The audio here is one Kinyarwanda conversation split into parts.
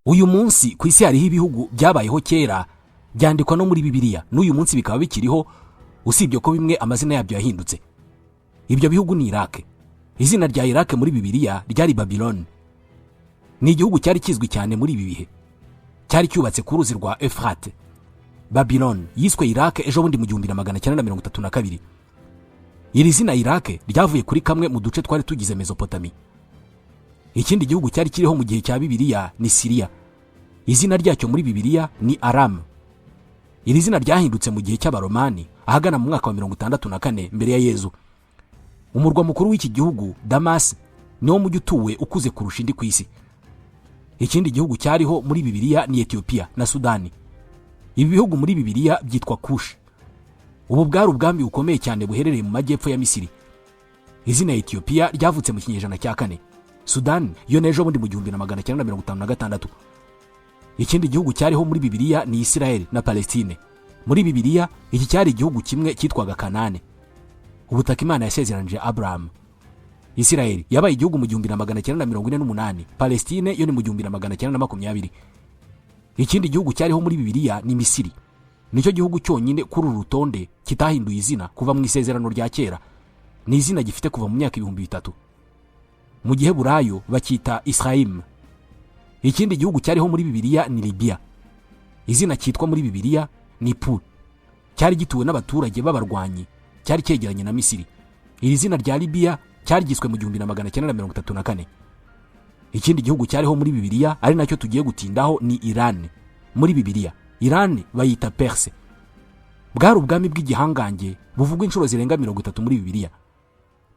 Uyu munsi ku isi hariho ibihugu byabayeho kera, byandikwa no muri Bibiliya, n'uyu munsi bikaba bikiriho, usibye ko bimwe amazina yabyo yahindutse. Ibyo bihugu ni Iraq. Izina rya Iraq muri Bibiliya ryari Babylon. Ni igihugu cyari kizwi cyane muri ibi bihe, cyari cyubatse ku ruzi rwa Euphrates. Babylon yiswe Iraq ejo bundi mu 1932. Iri zina Iraq ryavuye kuri kamwe mu duce twari tugize Mesopotamia. Ikindi gihugu cyari kiriho mu gihe cya Bibiliya ni Syria. Izina ryacyo muri Bibiliya ni Aram. Iri zina ryahindutse mu gihe cy'Abaromani ahagana mu mwaka wa 64 mbere ya Yezu. Umurwa mukuru w'iki gihugu Damas niwo mujyi utuwe ukuze kurusha indi ku isi. Ikindi gihugu cyariho muri Bibiliya ni Ethiopia na Sudani. Ibi bihugu muri Bibiliya byitwa Kush. Ubu bwari ubwami bukomeye cyane buherereye mu majyepfo ya Misiri. Izina Ethiopia ryavutse mu kinyejana cya 4. Sudani yo n'ejo bundi mu 1956. Ikindi gihugu cyariho muri Bibiliya ni Israel na Palestine. Muri Bibiliya iki cyari igihugu kimwe cyitwaga Kanani, ubutaka Imana yasezeranije Abraham. Israel yabaye igihugu mu 1948, Palestine yo ni mu 1920. Ikindi gihugu cyariho muri Bibiliya ni Misiri. Nicyo gihugu cyonyine kuri uru rutonde kitahinduye izina kuva mu isezerano rya kera. Ni izina gifite kuva mu myaka 3000. Mu gihe Burayo bakita Israim. Ikindi gihugu cyariho muri Bibiliya ni Libya. Izina cyitwa muri Bibiliya ni Put. Cyari gituwe n'abaturage b'abarwanyi, cyari cyegeranye na Misiri. Iri zina rya Libya cyari giswe mu 1934. Ikindi gihugu cyariho muri Bibiliya ari nacyo tugiye gutindaho ni Iran. Muri Bibiliya Iran bayita Perse. Bwari ubwami bw'igihangange buvugwa inshuro zirenga 30 muri Bibiliya.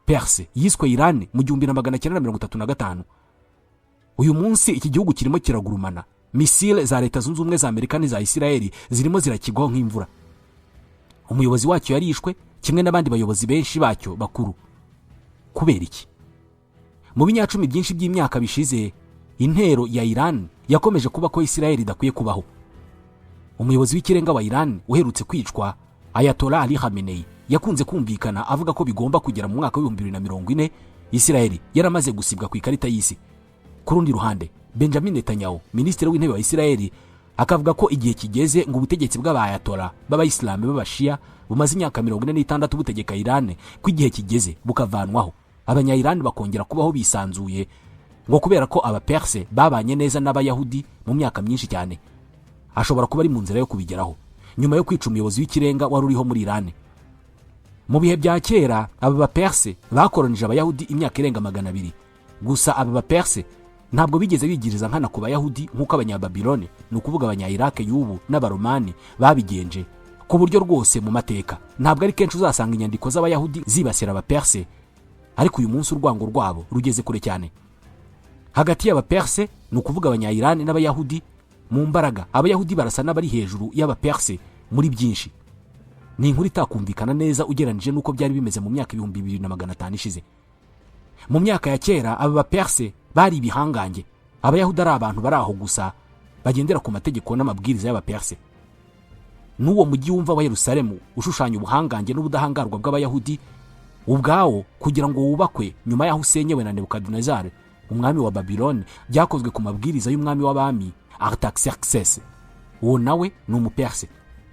Perse yiswe Iran mu 1935. Uyu munsi iki gihugu kirimo kiragurumana. Misile za Leta Zunze Ubumwe za Amerika n'iza Israel zirimo zirakigwaho nk'imvura. Umuyobozi wacyo yarishwe kimwe n'abandi bayobozi benshi bacyo bakuru. Kubera iki? Mu binyacumi byinshi by'imyaka bishize, intero ya Iran yakomeje kuba ko Israel idakwiye kubaho. Umuyobozi w'ikirenga wa Iran uherutse kwicwa, Ayatollah Ali Khamenei, yakunze kumvikana avuga ko bigomba kugera mu mwaka wa 2040 Israel yaramaze gusibwa ku ikarita y'isi. Ku rundi ruhande, Benjamin Netanyahu, minisitiri w'intebe wa Israel, akavuga ko igihe kigeze ngo ubutegetsi bw'abayatola b'abayisilamu b'abashia bumaze imyaka 46 butegeka Iran, ko igihe kigeze bukavanwaho, abanya-Iran bakongera kubaho bisanzuye, ngo kubera ko abaperse babanye neza n'abayahudi mu myaka myinshi cyane. Ashobora kuba ari mu nzira yo kubigeraho nyuma yo kwica umuyobozi w'ikirenga wari uriho muri Iran. Mu bihe bya kera aba baperse bakoronije abayahudi imyaka irenga 200. Gusa aba baperse ntabwo bigeze bigiriza nkana ku bayahudi nk'uko abanyababiloni, ni ukuvuga abanya-Iraq y'ubu n'abaromani babigenje, ku buryo rwose mu mateka ntabwo ari kenshi uzasanga inyandiko z'abayahudi zibasira abaperse. Ariko uyu munsi urwango rwabo rugeze kure cyane. Hagati y'abaperse, ni ukuvuga abanya-Iran n'abayahudi, mu mbaraga abayahudi barasa n'abari hejuru y'abaperse muri byinshi. Ni inkuru itakumvikana neza ugereranije n'uko byari bimeze mu myaka 2500 ishize. Mu myaka ya kera aba baperse bari ibihangange, abayahudi ari abantu bari aho gusa bagendera ku mategeko n'amabwiriza y'abaperse. N'uwo mujyi wumva wa Yerusalemu ushushanya ubuhangange n'ubudahangarwa bw'abayahudi ubwawo kugira ngo wubakwe nyuma y'aho usenyewe na Nebukadinezari umwami wa Babylon, byakozwe ku mabwiriza y'umwami w'abami Artaxerxes. Uwo nawe ni umuperse.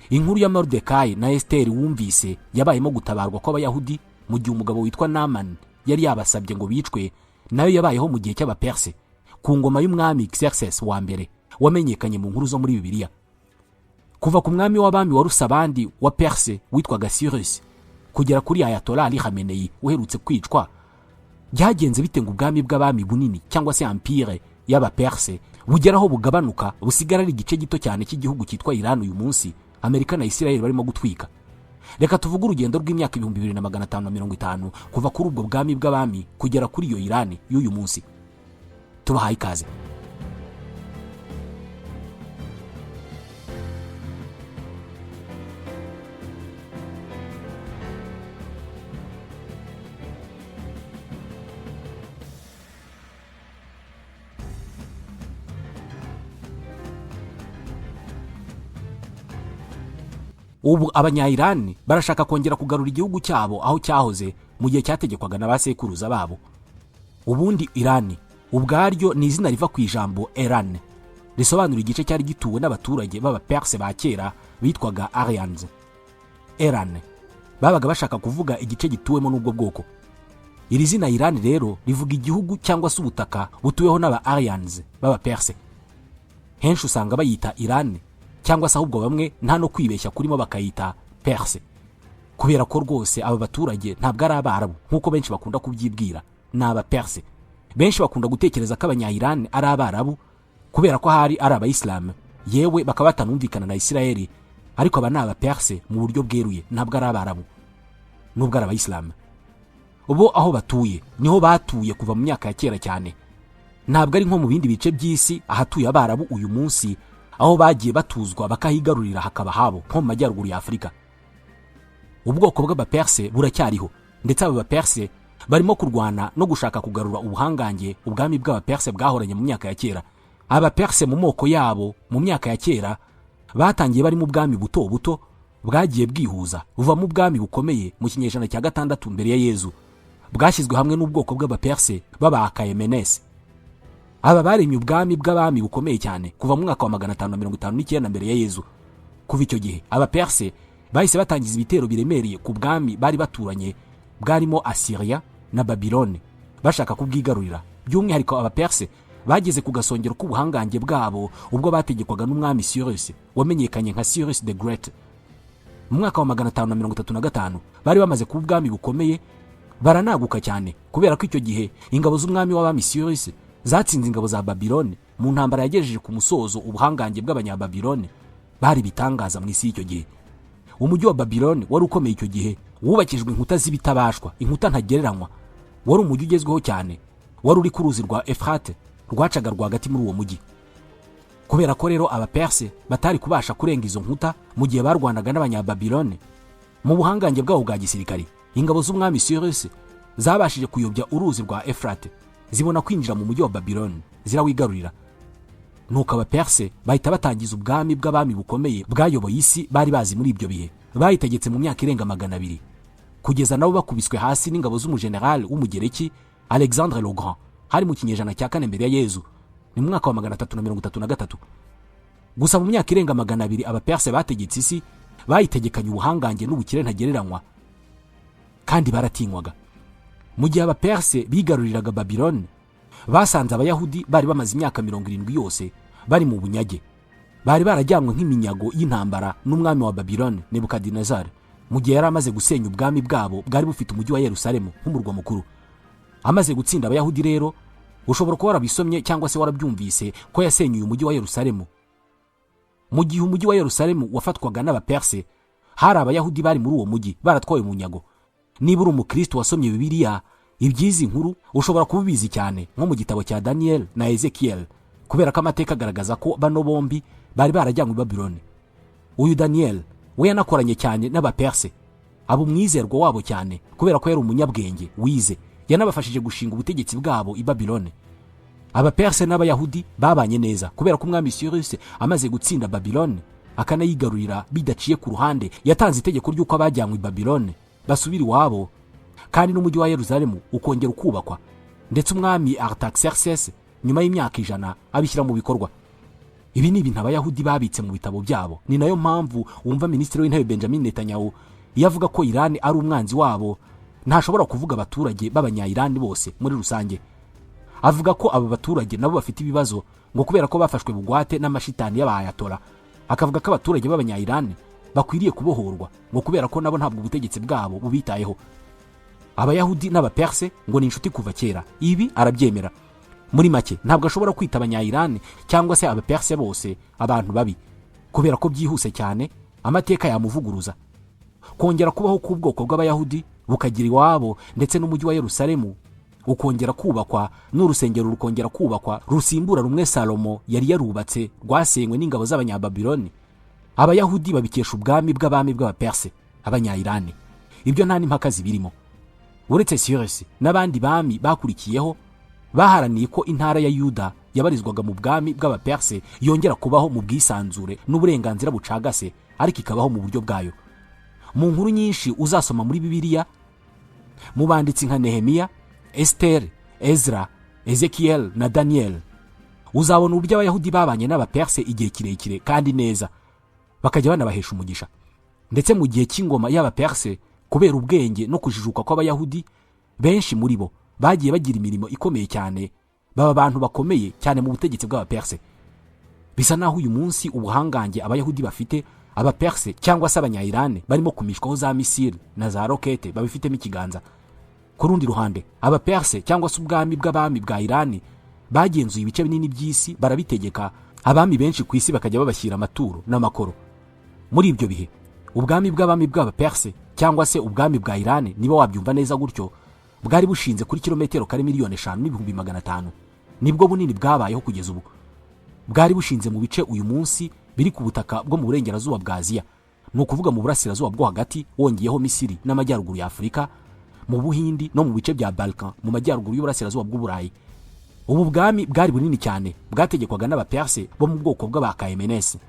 Inkuru ya Mordecai na Esther wumvise yabayemo gutabarwa kw'abayahudi mu gihe umugabo witwa Naaman yari yabasabye ngo bicwe, nayo yabayeho mu gihe cy'abaperse ku ngoma y'umwami Xerxes wa mbere wamenyekanye mu nkuru zo muri Bibiliya. Kuva ku mwami w'abami wa Rusabandi wa Perse witwaga Cyrus kugera kuri Ayatollah Ali Khamenei uherutse kwicwa, byagenze bite ngo ubwami bw'abami bunini cyangwa se empire y'abaperse bugeraho bugabanuka busigara ari igice gito cyane cy'igihugu cyitwa Iran uyu munsi Amerika na Israel barimo gutwika? Reka tuvuge urugendo rw'imyaka 2550 kuva kuri ubwo bwami bw'abami kugera kuri iyo Iran y'uyu munsi. Tubahaye ikaze. Ubu abanya-Iran barashaka kongera kugarura igihugu cyabo aho cyahoze mu gihe cyategekwaga na basekuruza babo. Ubundi Iran ubwaryo ni izina riva ku ijambo Eran. Risobanura igice cyari gituwe n'abaturage b'Abaperse ba kera bitwaga Aryans. Eran babaga bashaka kuvuga igice gituwemo n'ubwo bwoko. Iri zina Iran rero rivuga igihugu cyangwa se ubutaka butuweho n'aba Aryans b'Abaperse. Henshi usanga bayita Iran, cyangwa se ahubwo bamwe nta no kwibeshya kurimo bakayita Perse, kubera ko rwose aba baturage ntabwo ari Abarabu nk'uko benshi bakunda kubyibwira, ni Abaperse. Benshi bakunda gutekereza ko Abanya-Iran ari Abarabu kubera ko hari ari Abayisilamu, yewe bakaba batanumvikana na Isirayeli, ariko aba ni Abaperse mu buryo bweruye, ntabwo ari Abarabu nubwo ari Abayisilamu. Bo aho batuye niho batuye kuva mu myaka ya kera cyane, ntabwo ari nko mu bindi bice by'isi ahatuye Abarabu uyu munsi, aho bagiye batuzwa bakahigarurira hakaba habo, nko mu majyaruguru ya Afurika. Ubwoko bw'Abaperse buracyariho, ndetse aba Baperse barimo kurwana no gushaka kugarura ubuhangange ubwami bw'Abaperse bwahoranye mu myaka ya kera. Abaperse mu moko yabo mu myaka ya kera batangiye bari mu bwami buto buto bwagiye bwihuza buva mu bwami bukomeye mu kinyejana cya 6 mbere ya Yezu, bwashyizwe hamwe n'ubwoko bw'Abaperse b'Abakayemenesi. Aba baremye ubwami bw'abami bukomeye cyane kuva mu mwaka wa 559 mbere ya Yezu. Kuva icyo gihe Abaperse bahise batangiza ibitero biremereye ku bwami bari baturanye bwarimo Assyria na Babylone, bashaka kubwigarurira. By'umwihariko Abaperse bageze ku gasongero k'ubuhangange bwabo ubwo bategekwaga n'umwami Cyrus wamenyekanye nka Cyrus the Great. Mu mwaka wa 535 bari bamaze kuba ubwami bukomeye, baranaguka cyane kubera ko icyo gihe ingabo z'umwami w'abami Cyrus zatsinze ingabo za Babylone mu ntambara yagejeje ku musozo ubuhangange bw'Abanyababilone bari bitangaza mu isi y'icyo gihe. Umujyi wa Babylone wari ukomeye icyo gihe, wubakijwe inkuta z'ibitabashwa, inkuta ntagereranywa. Wari umujyi ugezweho cyane, wari uri ku ruzi rwa Efrate rwacaga rwagati muri uwo mujyi. Kubera ko rero Abaperse batari kubasha kurenga izo nkuta mu gihe barwanaga n'Abanyababilone mu buhangange bwabo bwa gisirikari, ingabo z'umwami Cyrus zabashije kuyobya uruzi rwa Efrate, zibona kwinjira mu mujyi wa Babylone, zirawigarurira. Nuko Abaperse bahita batangiza ubwami bw'abami bukomeye bwayoboye isi bari bazi muri ibyo bihe. Bayitegetse mu myaka irenga 200 kugeza nabo bakubiswe hasi n'ingabo z'umujenerali w'Umugereki Alexandre le Grand, hari mu kinyejana cya 4 mbere ya Yezu, ni mu mwaka wa 333. Gusa mu myaka irenga 200 Abaperse bategetse isi, bayitegekanye ubuhangange n'ubukire ntagereranywa, kandi baratinywaga. Mu gihe Abaperse bigaruriraga Babylone, basanze Abayahudi bari bamaze imyaka 70 yose bari mu bunyage, bari barajyanywe nk'iminyago y'intambara n'umwami wa Babylone Nebukadinezar, mu gihe yari amaze gusenya ubwami bwabo bwari bufite umujyi wa Yerusalemu nk'umurwa mukuru. Amaze gutsinda Abayahudi rero, ushobora kuba warabisomye cyangwa se warabyumvise ko yasenyuye umujyi wa Yerusalemu. Mu gihe umujyi wa Yerusalemu wafatwaga n'Abaperse, hari Abayahudi bari muri uwo mujyi baratwawe mu nyago. Niba uri umukristo wasomye Bibiliya, ibyizi nkuru ushobora kuba ubizi cyane nko mu gitabo cya Daniel na Ezekiel, kubera ko amateka agaragaza ko bano bombi bari barajyanywe i Babylone. Uyu Daniel we yanakoranye cyane n'Abaperse, aba umwizerwa wabo cyane kubera ko yari umunyabwenge wize, yanabafashije gushinga ubutegetsi bwabo i Babylone. Abaperse n'Abayahudi babanye neza kubera ko umwami Cyrus amaze gutsinda Babylone akanayigarurira bidaciye ku ruhande, yatanze itegeko ry'uko abajyanywe i Babylone basubira iwabo, kandi n'umujyi wa Yerusalemu ukongera ukubakwa. Ndetse umwami Artaxerxes nyuma y'imyaka 100 abishyira mu bikorwa. Ibi ni ibintu Abayahudi babitse mu bitabo byabo. Ni nayo mpamvu wumva Minisitiri w'Intebe Benjamin Netanyahu iyo avuga ko Iran ari umwanzi wabo, ntashobora kuvuga abaturage b'Abanya-Iran bose muri rusange. Avuga ko aba baturage nabo bafite ibibazo ngo kubera ko bafashwe bugwate n'amashitani y'Abayatora. Akavuga ko abaturage b'Abanya-Iran bakwiriye kubohorwa ngo kubera ko nabo ntabwo ubutegetsi bwabo bubitayeho. Abayahudi n'Abaperse ngo ni inshuti kuva kera, ibi arabyemera. Muri make ntabwo ashobora kwita Abanya-Iran cyangwa se Abaperse bose abantu babi, kubera ko byihuse cyane amateka yamuvuguruza. Kongera kubaho k'ubwoko bw'Abayahudi bukagira iwabo, ndetse n'umujyi wa Yerusalemu ukongera kubakwa n'urusengero rukongera kubakwa rusimbura rumwe Salomo yari yarubatse rwasenywe n'ingabo z'Abanyababiloni. Abayahudi babikesha ubwami bw'abami bw'Abaperse, Abanya-Iran. Ibyo nta n'impaka zibirimo. Uretse Cyrus n'abandi bami bakurikiyeho baharaniye ko intara ya Yuda yabarizwaga mu bwami bw'Abaperse yongera kubaho mu bwisanzure n'uburenganzira bucagase, ariko ikabaho mu buryo bwayo. Mu nkuru nyinshi uzasoma muri Bibiliya, mu banditsi nka Nehemiya, Esther, Ezra, Ezekiel na Daniel, Uzabona uburyo Abayahudi babanye n'Abaperse igihe kirekire kandi neza, bakajya banabahesha umugisha. Ndetse mu gihe cy'ingoma y'Abaperse, kubera ubwenge no kujijuka kw'Abayahudi, benshi muri bo bagiye bagira imirimo ikomeye cyane, baba abantu bakomeye cyane mu butegetsi bw'Abaperse. Bisa naho uyu munsi ubuhangange Abayahudi bafite, Abaperse cyangwa se Abanyayirani barimo kumishwaho za missile na za rokete babifitemo ikiganza. Ku rundi ruhande, Abaperse cyangwa se ubwami bw'abami bwa Irani bagenzuye ibice binini by'isi, barabitegeka, abami benshi ku isi bakajya babashyira amaturo n'amakoro. Muri ibyo bihe, ubwami bw'abami bw'Abaperse cyangwa se ubwami bwa Irani, niba wabyumva neza gutyo, bwari bushinze kuri kilometero kare 5,500,000. Nibwo bunini bwabayeho kugeza ubu. Bwari bushinze mu bice uyu munsi biri ku butaka bwo mu burengerazuba bwa Aziya, ni ukuvuga mu burasirazuba bwo hagati wongeyeho Misiri n'amajyaruguru ya Afurika, mu Buhindi no mu bice bya Balkan mu majyaruguru y'uburasirazuba bw'Uburayi. Ubu bwami bwari bunini cyane, bwategekwaga n'Abaperse bo mu bwoko bw'Abakayemenesi.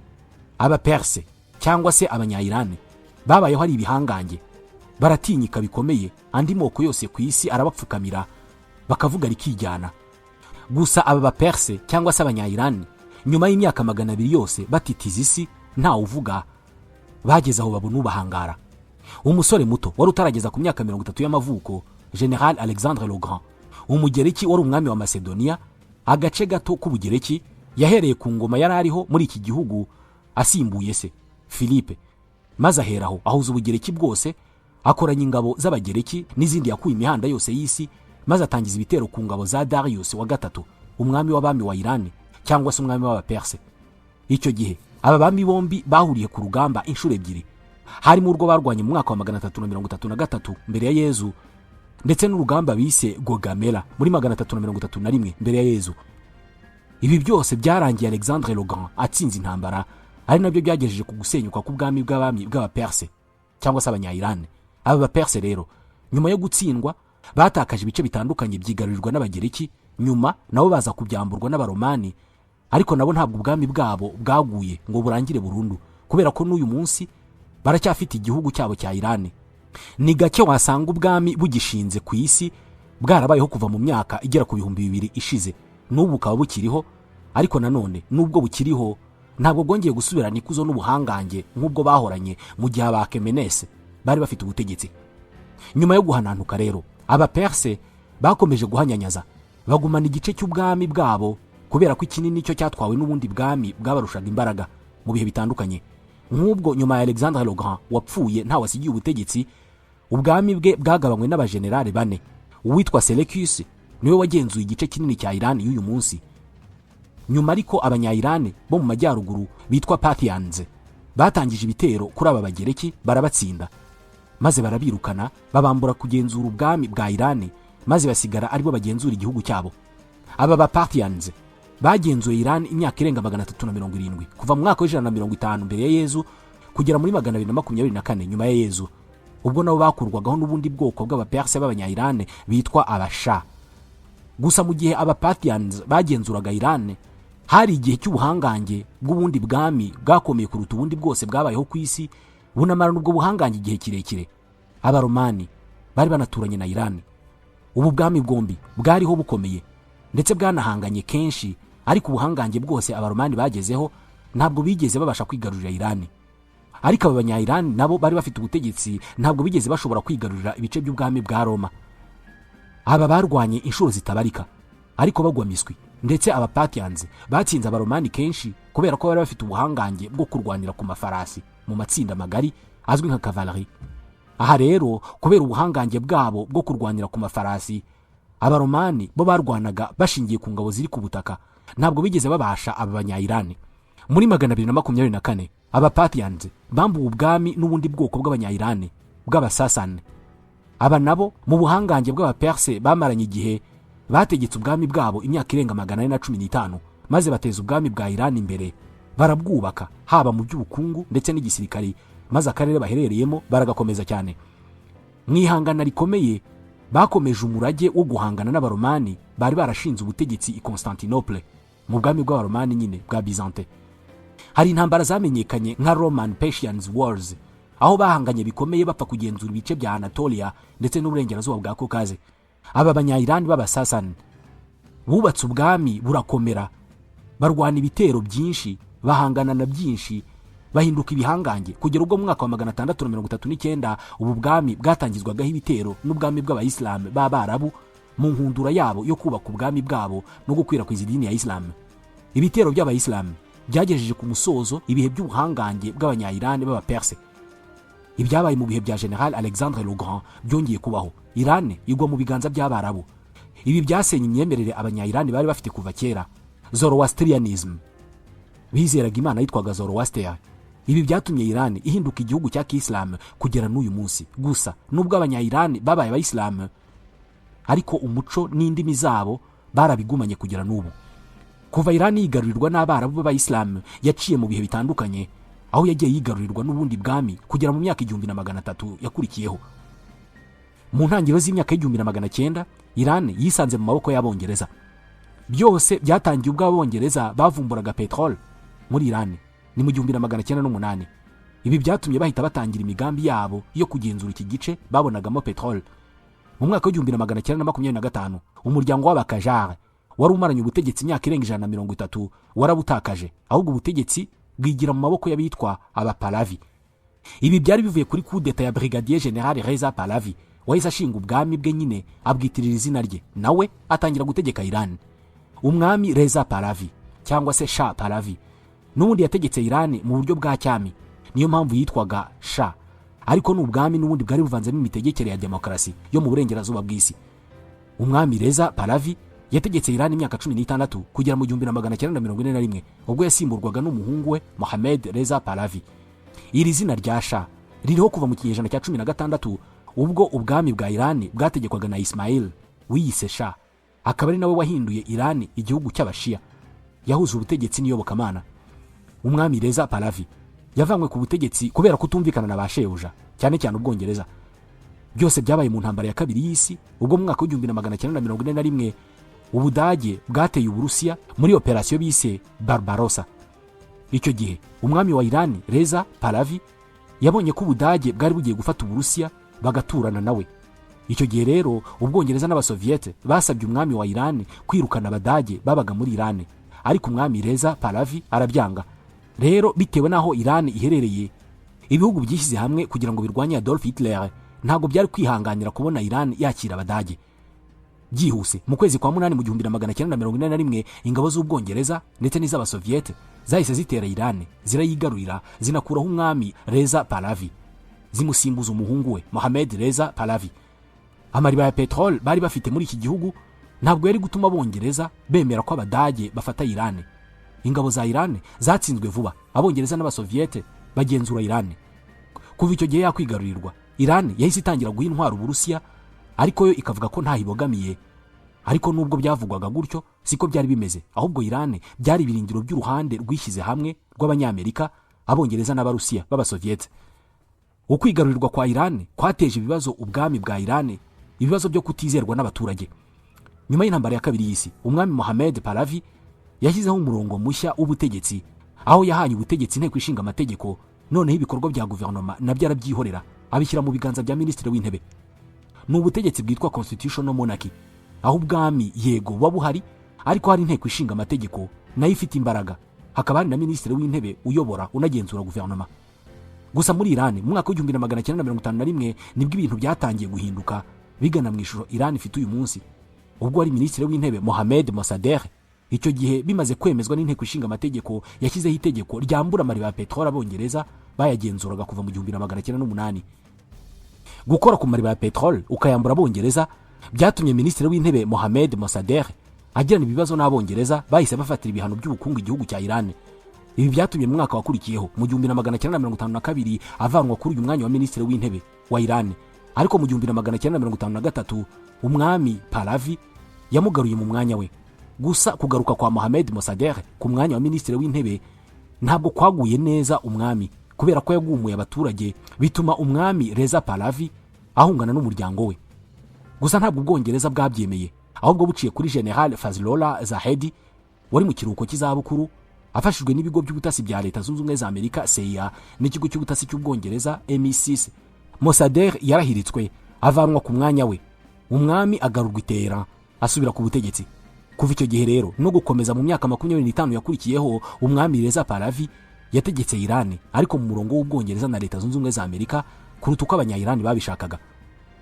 Abaperse cyangwa se Abanyayirani babayeho ari ibihangange, baratinyika bikomeye, andi moko yose ku isi arabapfukamira, bakavuga rikijyana. Gusa aba Baperse cyangwa se Abanyayirani, nyuma y'imyaka 200 yose batitiza isi ntawe uvuga, bageze aho babona ubahangara. Umusore muto wari utarageza ku myaka 30 y'amavuko, General Alexandre le Grand, Umugereki wari umwami wa Macedonia, agace gato k'Ubugereki, yahereye ku ngoma yari ariho muri iki gihugu asimbuye se Philippe, maze aheraho ahuza Ubugereki bwose, akoranya ingabo z'Abagereki n'izindi yakuye imihanda yose y'isi, maze atangiza ibitero ku ngabo za Darius wa gatatu, umwami w'abami wa Irani cyangwa se umwami w'Abaperse. Icyo gihe aba bami bombi bahuriye ku rugamba inshuro ebyiri, harimo urwo barwanye mu mwaka wa 333 mbere ya Yezu, ndetse n'urugamba bise Gogamela muri 331 mbere ya Yezu. Ibi byose byarangiye Alexandre le Grand atsinze intambara, ari nabyo byagejeje ku gusenyuka k'ubwami bw'abami bw'Abaperse cyangwa se Abanyayirani. Aba Baperse rero nyuma yo gutsindwa batakaje ibice bitandukanye byigarurirwa n'Abagereki, nyuma nabo baza kubyamburwa n'Abaromani, ariko nabo ntabwo ubwami bwabo bwaguye ngo burangire burundu, kubera ko n'uyu munsi baracyafite igihugu cyabo cya Irani. Ni gake wasanga ubwami bugishinze ku isi bwarabayeho kuva mu myaka igera ku 2000 ishize, n'ubu bukaba bukiriho. Ariko nanone nubwo bukiriho, ntabwo bwongeye gusubirana ikuzo n'ubuhangange nk'ubwo bahoranye mu gihe Abakemenese bari bafite ubutegetsi. Nyuma yo guhanantuka rero, Abaperse bakomeje guhanyanyaza, bagumana igice cy'ubwami bwabo, kubera ko ikinini cyo cyatwawe n'ubundi bwami bwabarushaga imbaraga mu bihe bitandukanye. Nk'ubwo nyuma ya Alexandre le Grand wapfuye ntawe asigiye ubutegetsi, ubwami bwe bwagabanywe n'abajenerali bane. Uwitwa Seleucus niwe wagenzuye igice kinini cya Irani y'uyu munsi. Nyuma ariko Abanyayirani bo mu majyaruguru bitwa Parthians batangije ibitero kuri aba Bagereki, barabatsinda, maze barabirukana, babambura kugenzura ubwami bwa Irani, maze basigara aribo bagenzura igihugu cyabo. Aba ba Parthians bagenzuye Irani imyaka irenga 370, kuva mu mwaka wa 150 mbere ya Yezu kugera muri 224 nyuma ya Yezu, ubwo nabo bakurwagaho n'ubundi bwoko bw'Abaperse b'Abanyayirani bitwa Abasha. Gusa mu gihe aba Parthians bagenzuraga Irani, hari igihe cy'ubuhangange bw'ubundi bwami bwakomeye kuruta ubundi bwose bwabayeho ku isi, bunamarana ubwo buhangange igihe kirekire. Abaromani bari banaturanye na Irani. Ubu bwami bwombi bwariho bukomeye, ndetse bwanahanganye kenshi, ariko ubuhangange bwose Abaromani bagezeho ntabwo bigeze babasha kwigarurira Irani. Ariko aba Banyayirani nabo bari bafite ubutegetsi, ntabwo bigeze bashobora kwigarurira ibice by'ubwami bwa Roma. Aba barwanye inshuro zitabarika, ariko bagwa miswi, ndetse aba Parthians batsinze Abaromani kenshi, kubera ko bari bafite ubuhangange bwo kurwanira ku mafarasi mu matsinda magari azwi nka cavalry. Aha rero kubera ubuhangange bwabo bwo kurwanira ku mafarasi, Abaromani bo barwanaga bashingiye ku ngabo ziri ku butaka, ntabwo bigeze babasha aba Banyayirani. Muri 224 aba Parthians bambuwe ubwami n'ubundi bwoko bw'Abanyayirani bw'Abasasane. Aba nabo mu buhangange bw'Abaperse bamaranye igihe, bategetse ubwami bwabo imyaka irenga 415, maze bateza ubwami bwa Irani imbere, barabwubaka haba mu by'ubukungu ndetse n'igisirikari, maze akarere baherereyemo baragakomeza cyane. Mu ihangana rikomeye bakomeje umurage wo guhangana n'Abaromani bari barashinze ubutegetsi i Constantinople mu bwami bw'Abaromani nyine bwa Byzantin. Hari intambara zamenyekanye nka Roman Persians Wars, aho bahanganye bikomeye bapfa kugenzura ibice bya Anatolia ndetse n'uburengerazuba bwa Caucase. Aba Banyayirani b'Abasasani bubatse ubwami burakomera, Barwana ibitero byinshi, bahangana na byinshi, bahinduka ibihangange kugera ubwo mu mwaka wa 639 ubu bwami bwatangizwagaho ibitero n'ubwami bw'abayisilamu b'Abarabu mu nkundura yabo yo kubaka ubwami bwabo no gukwirakwiza idini ya Isilamu. Ibitero by'abayisilamu byagejeje ku musozo ibihe by'ubuhangange bw'Abanya-Iran b'Abaperse. Ibyabaye mu bihe bya General Alexandre le Grand byongeye kubaho, Iran igwa mu biganza by'Abarabu. Ibi byasenye imyemerere Abanya-Iran bari bafite kuva kera, Zoroastrianism. Bizeraga imana yitwaga Zoroaster. Ibi byatumye Iran ihinduka igihugu cya Kisilamu kugera n'uyu munsi. Gusa nubwo Abanya-Iran babaye abayisilamu, ariko umuco n'indimi zabo barabigumanye kugera n'ubu. Kuva Iran yigarurirwa n'Abarabu b'abayisilamu, yaciye mu bihe bitandukanye aho yagiye yigarurirwa n'ubundi bwami kugera mu myaka 1300 yakurikiyeho. Mu ntangiriro z'imyaka 1900, Iran yisanze mu maboko y'Abongereza. Byose byatangiye ubwo Abongereza bavumburaga petrol muri Iran, ni mu 1908. Ibi byatumye bahita batangira imigambi yabo yo kugenzura iki gice babonagamo petrol. Mu mwaka wa 1925, umuryango w'Abakajare wari umaranye ubutegetsi imyaka irenga 130 warabutakaje, ahubwo ubutegetsi bwigira mu maboko y'abitwa Abapalavi. Ibi byari bivuye kuri kudeta ya Brigadier General Reza Pahlavi, wahise ashinga ubwami bwe nyine abwitirira izina rye, nawe atangira gutegeka Iran. Umwami Reza Pahlavi cyangwa se Shah Pahlavi n'ubundi yategetse Iran mu buryo bwa cyami, niyo mpamvu yitwaga Shah, ariko n'ubwami n'ubundi bwari buvanzemo imitegekere ya demokarasi yo mu burengerazuba bw'isi. Umwami Reza Pahlavi yategetse Iran imyaka 16 kugera mu 1941, ubwo yasimburwaga n'umuhungu we Mohammed Reza Pahlavi. Iri zina rya Shah ririho kuva mu kinyejana cya 16, ubwo ubwami bwa Iran bwategekwaga na Ismail wiyise Shah, akaba ari nawe wahinduye Iran igihugu cy'Abashia, yahuje ubutegetsi n'iyobokamana. Umwami Reza Pahlavi yavanywe ku butegetsi kubera kutumvikana na ba shebuja, cyane cyane Ubwongereza. Byose byabaye mu ntambara ya kabiri y'isi, ubwo mu mwaka wa 1941 Ubudage bwateye Uburusiya muri operasiyo bise Barbarossa. Icyo gihe umwami wa Iran Reza Pahlavi yabonye ko Ubudage bwari bugiye gufata Uburusiya bagaturana nawe. Icyo gihe rero Ubwongereza n'Abasoviete basabye umwami wa Iran kwirukana Abadage babaga muri Iran, ariko umwami Reza Pahlavi arabyanga. Rero bitewe n'aho Iran iherereye, ibihugu byishyize hamwe kugira ngo birwanye Adolf Hitler ntabwo byari kwihanganira kubona Iran yakira Abadage. Byihuse mu kwezi kwa 8 mu 1941, ingabo z'Ubwongereza ndetse n'iz'Abasoviete zahise zitera Iran, zirayigarurira, zinakuraho umwami Reza Pahlavi, zimusimbuza umuhungu we Mohammed Reza Pahlavi. Amariba ya petrol bari bafite muri iki gihugu ntabwo yari gutuma Abongereza bemera ko Abadage bafata Iran. Ingabo za Iran zatsinzwe vuba, Abongereza n'Abasoviete bagenzura Iran. Kuva icyo gihe yakwigarurirwa, Iran yahise itangira guha intwaro Uburusiya, ariko yo ikavuga ko ntaho ibogamiye. Ariko nubwo byavugwaga gutyo siko byari bimeze, ahubwo Iran byari ibirindiro by'uruhande rwishyize hamwe rw'Abanyamerika, Abongereza n'Abarusiya b'Abasoviete. Ukwigarurirwa kwa Iran kwateje ibibazo ubwami bwa Iran, ibibazo byo kutizerwa n'abaturage. Nyuma y'intambara ya kabiri y'isi, umwami Mohammed Pahlavi yashyizeho umurongo mushya w'ubutegetsi, aho yahaye ubutegetsi inteko ishinga amategeko, noneho ibikorwa bya guverinoma nabyo arabyihorera, abishyira mu biganza bya minisitiri w'intebe. Ni ubutegetsi bwitwa constitutional monarchy, aho ubwami yego buba buhari, ariko hari inteko ishinga amategeko nayo ifite imbaraga, hakaba hari na minisitiri w'intebe uyobora unagenzura guverinoma. Gusa muri Iran mu mwaka wa 1951 nibwo ibintu byatangiye guhinduka bigana mu ishusho Iran ifite uyu munsi, ubwo ari minisitiri w'intebe Mohammed Mossadegh. Icyo gihe bimaze kwemezwa n'inteko ishinga amategeko, yashyizeho itegeko ryambura amariba ya petrol Abongereza bayagenzuraga kuva mu 1908. Gukora ku mariba ya petrol ukayambura Abongereza byatumye minisitiri w'intebe Mohammed Mossadegh agirana ibibazo n'Abongereza, bahise bafatira ibihano by'ubukungu igihugu cya Iran. Ibi byatumye mu mwaka wakurikiyeho mu 1952 avanwa kuri uyu mwanya wa minisitiri w'intebe wa Iran, ariko mu 1953 umwami Pahlavi yamugaruye mu mwanya we. Gusa kugaruka kwa Mohammed Mossadegh ku mwanya wa minisitiri w'intebe ntabwo kwaguye neza umwami, kubera ko yagumuye abaturage, bituma umwami Reza Pahlavi ahungana n'umuryango we. Gusa ntabwo Ubwongereza bwabyemeye, ahubwo buciye kuri General Fazlollah Zahedi wari mu kiruhuko cy'izabukuru, afashijwe n'ibigo by'ubutasi bya Leta Zunze Ubumwe za Amerika CIA n'ikigo cy'ubutasi cy'Ubwongereza MI6. Mossadegh yarahiritswe avanwa ku mwanya we, umwami agarurwa i Tehran asubira ku butegetsi. Kuva Kuva icyo gihe rero no gukomeza mu myaka 25 yakurikiyeho, umwami Reza Pahlavi yategetse Iran ariko mu murongo w'Ubwongereza na Leta Zunze Ubumwe za Amerika kuruta uko Abanya-Iran babishakaga.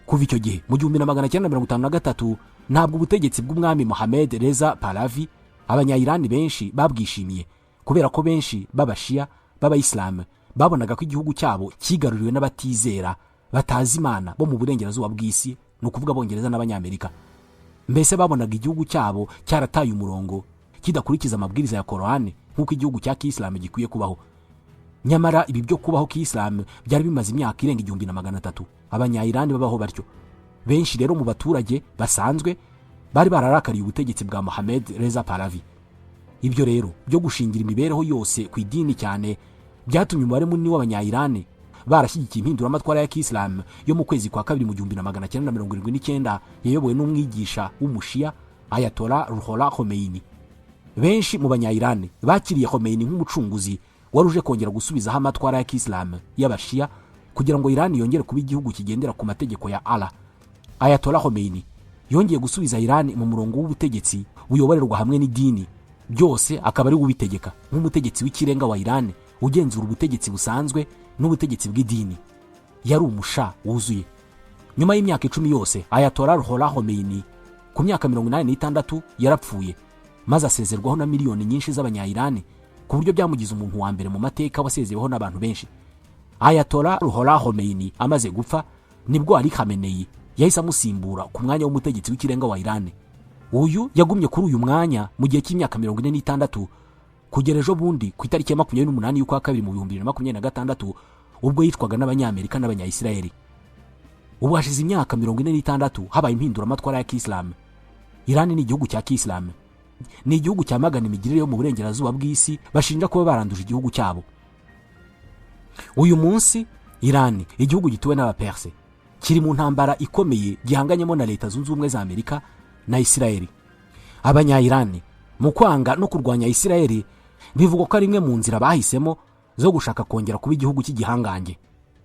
Kuva icyo gihe mu 1953 ntabwo ubutegetsi bw'umwami Mohammed Reza Pahlavi Abanya-Iran benshi babwishimiye, kubera ko benshi b'abashia b'abayisilamu babonaga ko igihugu cyabo kigaruriwe n'abatizera batazi Imana bo mu burengerazuba bw'isi, ni ukuvuga Abongereza n'Abanyamerika. Mbese babonaga igihugu cyabo cyarataye umurongo, kidakurikiza amabwiriza ya Korani nk'uko igihugu cya kisilamu gikwiye kubaho. Nyamara ibi byo kubaho kisilamu byari bimaze imyaka irenga 1300 Abanya-Iran babaho batyo. Benshi rero mu baturage basanzwe bari bararakariye ubutegetsi bwa Mohammed Reza Pahlavi. Ibyo rero byo gushingira imibereho yose ku idini cyane byatumye umubare munini w'Abanya-Iran barashyigikiye impinduramatwara ya kisilamu yo mu kwezi kwa kabiri mu 1979 yayobowe n'umwigisha w'umushiya Ayatollah Ruhollah Khomeini. Benshi mu Banya-Iran bakiriye Khomeini nk'umucunguzi wari uje kongera gusubizaho amatwara ya kisilamu y'abashiya kugira ngo Iran yongere kuba igihugu kigendera ku mategeko ya Allah. Ayatollah Khomeini yongeye gusubiza Iran mu murongo w'ubutegetsi buyoborerwa hamwe n'idini, byose akaba ari ubitegeka nk'umutegetsi w'ikirenga wa Iran ugenzura ubutegetsi busanzwe n'ubutegetsi bw'idini. Yari umusha wuzuye. Nyuma y'imyaka 10 yose Ayatollah Ruhollah Khomeini ku myaka 86 yarapfuye, maze asezerwaho na miliyoni nyinshi z'Abanya-Iran ku buryo byamugize umuntu wa mbere mu mateka wasezeweho n'abantu benshi. Ayatollah Ruhollah Khomeini amaze gupfa nibwo Ali Khamenei yahise amusimbura ku mwanya w'umutegetsi w'ikirenga wa Iran. Uyu yagumye kuri uyu mwanya mu gihe cy'imyaka 46 kugera ejo bundi ku itariki ya 28 y'ukwa kabiri mu 2026 ubwo yicwaga n'Abanyamerika n'Abanya-Israeli. Ubu hashize imyaka 46 habaye impinduramatwara ya kisilamu. Iran ni igihugu cya kisilamu, ni igihugu cyamagana imigirire yo mu burengerazuba bw'isi bashinja kuba baranduje igihugu cyabo. Uyu munsi Iran, igihugu gituwe n'Abaperse, kiri mu ntambara ikomeye gihanganyemo na Leta Zunze Ubumwe za Amerika na Israeli. Abanya-Iran mu kwanga no kurwanya Israeli bivugwa ko ari imwe mu nzira bahisemo zo gushaka kongera kuba igihugu cy'igihangange.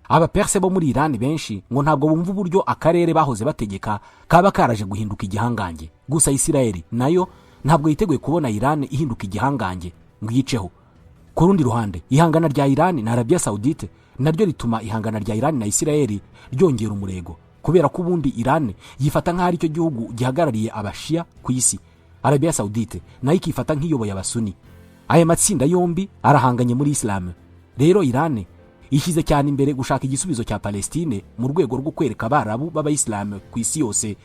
Abaperse bo muri Iran benshi ngo ntabwo bumva uburyo akarere bahoze bategeka kaba karaje guhinduka igihangange. Gusa Israeli nayo ntabwo yiteguye kubona Iran ihinduka igihangange ngo iyiceho. Ku rundi ruhande, ihangana rya Iran na Arabia Saudite naryo rituma ihangana rya Iran na Israeli ryongera umurego, kubera ko ubundi Iran yifata nk'aho ari cyo gihugu gihagarariye abashia ku isi, Arabia Saudite nayo ikifata nk'iyoboye abasuni. Aya matsinda yombi arahanganye muri Islam. Rero Iran ishyize cyane imbere gushaka igisubizo cya Palestine mu rwego rwo kwereka Abarabu b'Abayisilamu ku isi yose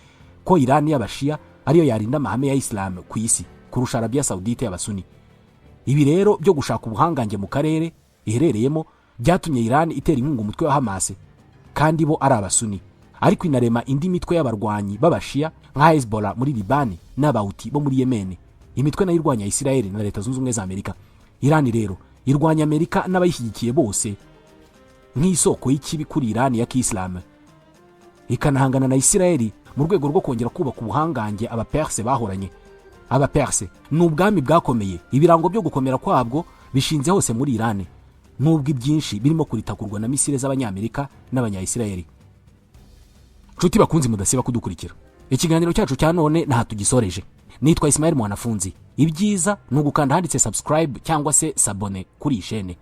ko Iran y'abashia ariyo yarinda amahame ya Islam ku isi kurusha Arabia Saudite y'abasuni. Ibi rero byo gushaka ubuhangange mu karere iherereyemo byatumye Iran itera inkunga umutwe wa Hamas kandi bo ari abasuni, ariko inarema indi mitwe y'abarwanyi b'abashia nka Hezbollah muri Libani n'Abawuti bo muri Yemen, imitwe nayo irwanya Israel na Leta Zunze Ubumwe za Amerika. Iran rero irwanya Amerika n'abayishyigikiye bose nk'isoko y'ikibi kuri Iran ya kisilamu, ikanahangana na Israel mu rwego rwo kongera kubaka ubuhangange Abaperse bahoranye. Abaperse ni ubwami bwakomeye, ibirango byo gukomera kwabwo bishinze hose muri Iran, nubwo ibyinshi birimo kuritakurwa na misile z'Abanyamerika n'Abanya-Israeli. Nshuti bakunzi mudasiba kudukurikira, ikiganiro cyacu cya none ntaha tugisoreje. Nitwa Ismail Mwanafunzi. Ibyiza ni ugukanda handitse subscribe cyangwa se s'abonner kuri iyi shene.